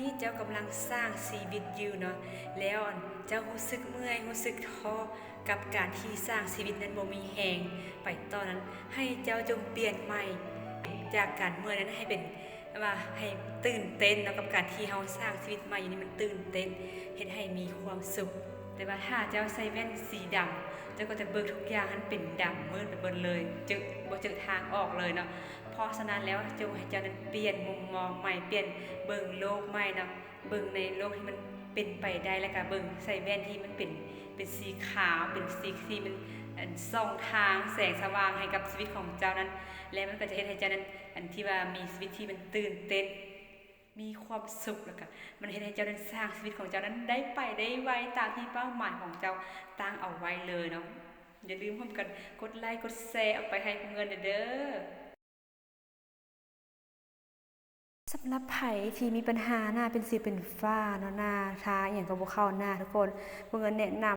ນີ້ເຈົ້າກຳລັງສ້າງຊີວິດຢູ່ເນາະ ແລ້ວເຈົ້າຮູ້ສຶກເມື່ອຍ ຮູ້ສຶກທໍ້ກັບການທີ່ສ້າງຊີວິດນັ້ນບໍ່ມີແຮງໄປຕໍ່ນັ້ນ ໃຫ້ເຈົ້າຈົ່ງປ່ຽນໃໝ່ຈາກການເມື່ອຍນັ້ນໃຫ້ເປັນ ແບບວ່າໃຫ້ຕື່ນເຕັ້ນເນາະ ກັບການທີ່ເຮົາສ້າງຊີວິດໃໝ່ຢູ່ນີ້ ມັນຕື່ນເຕັ້ນ ເຮັດໃຫ້ມີຄວາມສຸກ. ແຕ່ວ່າຖ້າເຈົ້າໃສ່ແວ່ນສີດຳ ເຈົ້າກໍຈະເບິ່ງທຸກຢ່າງຫັ້ນເປັນດຳມືດໄປເບິດເລີຍ ເຈີ ບໍ່ເຈີທາງອອກເລີຍເນາະ. ເພາະສະນັ້ນແລ້ວ ຈົ່ງໃຫ້ເຈົ້ານັ້ນປ່ຽນມຸມມອງໃໝ່ ປ່ຽນເບິ່ງໂລກໃໝ່ເນາະ ເບິ່ງໃນໂລກທີ່ມັນເປັນໄປໄດ້ ແລ້ວກະເບິ່ງໃສ່ແວ່ນທີ່ມັນເປັນ ເປັນສີຂາວ ເປັນສີທີ່ມັນ ອັນ ສ່ອງທາງແສງສະຫວ່າງໃຫ້ກັບຊີວິດຂອງເຈົ້ານັ້ນ ແລະ ມັນກໍຈະເຮັດໃຫ້ເຈົ້ານັ້ນ ອັນທີ່ວ່າມີຊີວິດທີ່ມັນຕື່ນເຕັ້ນ ມີຄວາມສຸກ ແລ້ວກະມັນເຮັດໃຫ້ເຈົ້ານັ້ນສ້າງຊີວິດຂອງເຈົ້ານັ້ນໄດ້ໄປໄດ້ໄວຕາມທີ່ເປົ້າໝາຍຂອງເຈົ້າຕັ້ງເອົາໄວ້ເລີຍເນາະ. ຢ່າລືມຮ່ວມກັນກົດໄລກົດແຊອອກໄປໃຫ້ຜູ້ອື່ນແດ່ເດີ. ສຳລັບໃຜທີ່ມີບັນຫາໜ້າເປັນສິວເປັນຝ້າເນາະ ໜ້າທາອີ່ຫຍັງກໍບໍ່ເຂົ້າໜ້າທຸກຄົນ ຜູ້ອື່ນແນະນຳ